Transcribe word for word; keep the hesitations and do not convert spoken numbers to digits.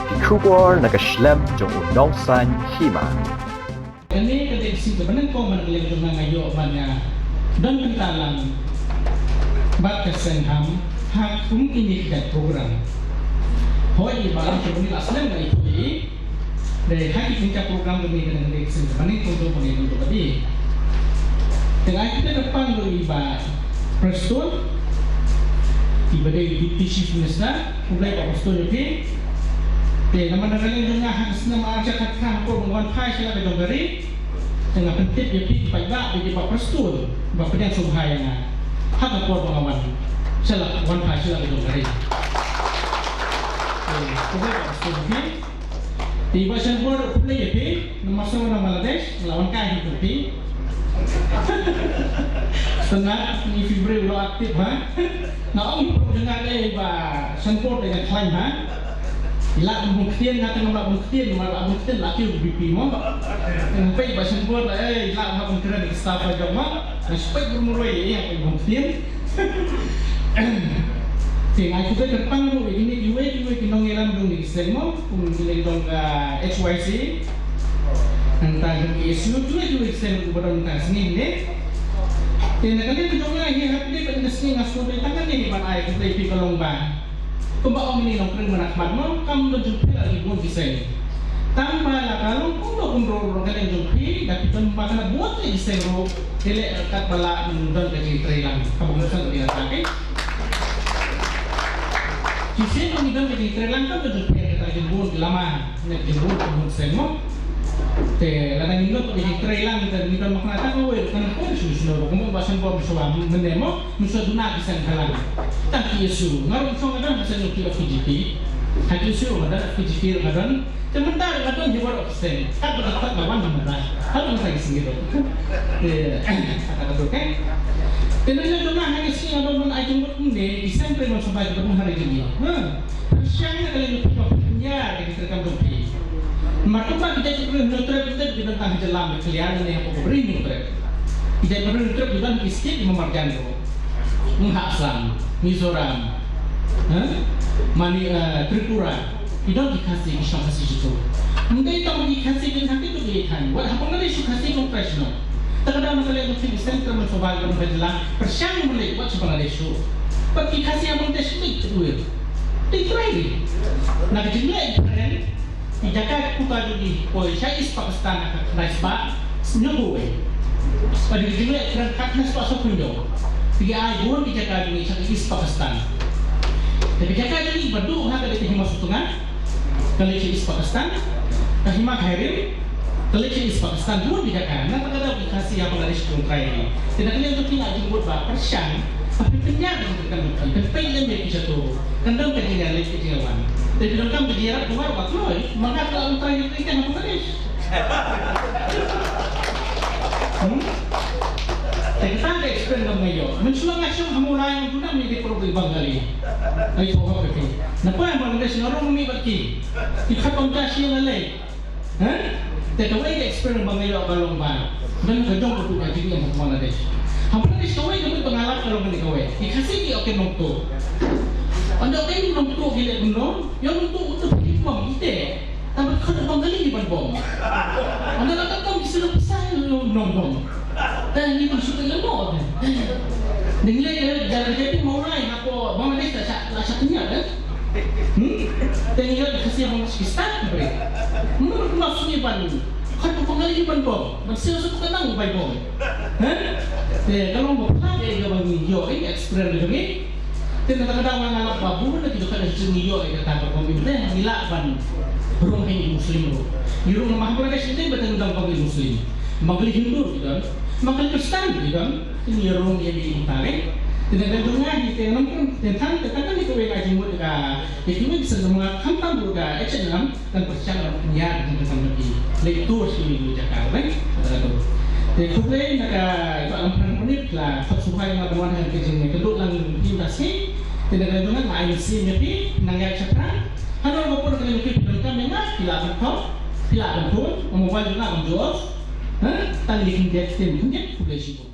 Ki khubor na ka shlem jong u nongsan hima. Kane ka dei ka sien kaba nyngkong ba na ka liang jong nga nga ïoh ban nga don bynta lang bad ka seng ham ha kum kine ki jait program. Hooid, i ba la shu bynta la slem nga ïathuh ïa i. Dei ha ki jingïakhun program kane ka dei ka sien kaba nyngkong jong kane ka dei. Te nga ai kyrpad ruh ïa i Bah Prestone, i ba dei Deputy Chief Minister, khublei Bah Prestone ïa phi. Te namar na ka liang jong nga ha ka snem ar hajar khatphra ha ka por ba nga wan phai sha la ka jong ka ri, te nga pyntip ïa phi ki paidbah ba i Bah Prestone ba pdiang sngewbha ïa nga ha ka por ba nga wan sha la, wan phai sha la ka jong ka ri. Te khublei Bah Prestone ïa phi. Te i Bah Shanbor ruh khublei ïa phi, namar shuwa na Bangladesh la wan kai hi phi. Sngewbha ïa phi briew, long active ha. Nga ong ïa u jong nga, eh, i Bah Shanbor te nga khlaiñ ha. I lah ban bun ktien, nga te ngam lah ban bun ktien, namar lah ban bun ktien la kiew B P mo. Nga peit Bah Shanbor, eh, i lah ban bun ktien, staff ba jong mo. Nga peit bun muroi ïa i, nga peit ban bun ktien. Te nga ai khublei kyrpang ruh ïa kine kiwei kiwei ki nongïalam jong ngi ki seng mo, kum kine ki dong ka H Y C, nangta jong ki S U, kiwei kiwei ki seng ruh ba don nangta ka sngi ne. Te na ka liang jong nga hi ha kane ka sngi nga sngewthuh tang kane ban ai khublei ïa phi ka long ba kumba ong ine i nongkren mynta khmat mo, kam don jong phi la ki bun ki seng. Tang ba la ka long kumno kumno ruh ka liang jong phi, da phi don ba ka na bun ki seng ruh, te leh katba lah ban don ka jingtreilang kaba ngam san ïa ka. Ki seng ruh ngi don ka jingtreilang kam don jong phi, ka ta jingbun ki lama. Ngi jingbun ka bun seng mo. Te lada ngim don ka jingtreilang te ngi don ma ka na tang kawei, ka na kawei shu shu ruh kumba Bah Shanbor shu wan mynne mo. Mynta duna ki seng khalang. Tang ki issue. Nga ruh mynta nga don ki seng ki F K J P. Ha ki issue nga don F K J P ruh nga don. Te mynta ruh nga don hi baroh ki seng. Kat ba kat ba wan mynta. Hal mynta ki seng gitu. Te kata tu kan. Te na jong nga ha ki seng nga don, ban ai jingmut mynne ki seng pre non sabai ki don ha ri jong ngi. Ha. Pyrshang na ka liang jong phi ba pynïar ïa ki treikam jong phi. Namar kumba ki jait ki briew hynñiew trep ki don tang ha jylla Meghalaya ne ha ka ri hynñiew trep. Ki jait ki briew hynñiew trep ki don ki state ki marjan ruh. Ngi ha Assam, Mizoram, ha? Mani, eh, Tripura. Ki don ki Khasi, ki shong Khasi shuh shuh. Ym dei tang ki Khasi ki ha kito ki thaiñ. Wat ha Bangladesh shuh Khasi ki long thaiñ shuh. Te ka dei na ka liang jong phi ki seng treikam jong phi ba pynïar, pyrshang ban leit wat sha Bangladesh shuh. Bad ki Khasi ha Bangladesh ki dei ki wir. Dei trai ri. Na ka jingleh pyrshang, ki jaka ki puta jong ngi poi sha East Pakistan ha ka khyndai spah hynñiewphew wei. Bad ka jingleh pyrshang ka khyndai spah sawphew hynñiew. Te ki ai bun ki jaka jong ngi sha East Pakistan. Te ki jaka jong ngi ba duh ha ka dei ka Hima Sutnga, ka leit sha East Pakistan, ka Hima Khyrim, ka leit sha East Pakistan, bun ki jaka. Na kata ka daw ki Khasi ha Bangladesh ki long trai ri. Te na ka liang jong phi nga ai jingmut ba pyrshang ba phi pynïar ïa ka kam jong phi, pynpeit lem ïa ki shatu. Kan don ka jingïaleit ka jingïawan. Te phi donkam ka jingïarap jong nga ruh ka kloi, ma nga ka long trai ri ka ha Bangladesh. Hmm? Te kata ka experience ba nga ïoh. Mynshuwa nga shong ha Mawlai, nga duna mynta ki paralok Bengali. Ai, to, okay. Na poi Bangladesh nga rung mih bad ki. Ki khat pang ka shi nga lei. Ha? Te kawei ka experience ba nga ïoh ka long ba don ka jong ka buh ka jingim ha Bangladesh. Ha Bangladesh kawei ka buh ba nga lap ka long kane kawei. Ki Khasi ki ong ki nongtuh. Ynda ong ki nongtuh ki leh kumno? Ïa nongtuh, nongtuh ki bom, ite. Tang ba khot Bengali ban bom. Ynda la ka bom ki shu pisa nong bom. Te ngi pun shu pynlong bom. Ngi leh ka jar ka jati Mawlai ha ko Bangladesh la sha, la sha pynïar, eh? Hmm? Te ngi ïoh ka Khasi Bangladesh ki start ki bre. Mun kumba shu ngi ban khot Bengali ban bom. Ban siew shu ka nang ban bom. Eh? Te ka long ba pha ka ba ngi ïoh, eh, experience jong ngi. Te na kata ka daw nga lap ba bun na ki jaka ka jingïoh ïa kata ka bym dei ngi lah ban rung ha ki Muslim ruh. Ngi rung namar ha Bangladesh ngi dei ba tang dang bym Muslim. Bangladesh Hindu ruh ki don, Bangladesh Khristan ruh ki don. Te ngi rung ïa ki tang eh. Te na ka daw nga hi te nang kan te tang te tang ni kawei ka jingmut ka, te kiwei ki seng jong nga khamtam ruh ka H N M. Kan pyrshang ban pynïar jingkyrkhu jong ki. Leit tour sha ki jaka, right? Kata tu. Te khublei na ka, i Bah Lamphang Punit la khot sngewbha ïa nga ban wan ha ka jingkynduh lang jong phi mynta sngi. Te na ka jong nga ai mynsiem ïa phi, nang ïaid shaphrang. Hano ba pun ka jong phi phi donkam ïa nga, phi lah ban call, phi lah ban phone, ka mobile jong nga kam ju off. Ha? Tang ïa ki khyndiat, khyndiat, khublei shibun.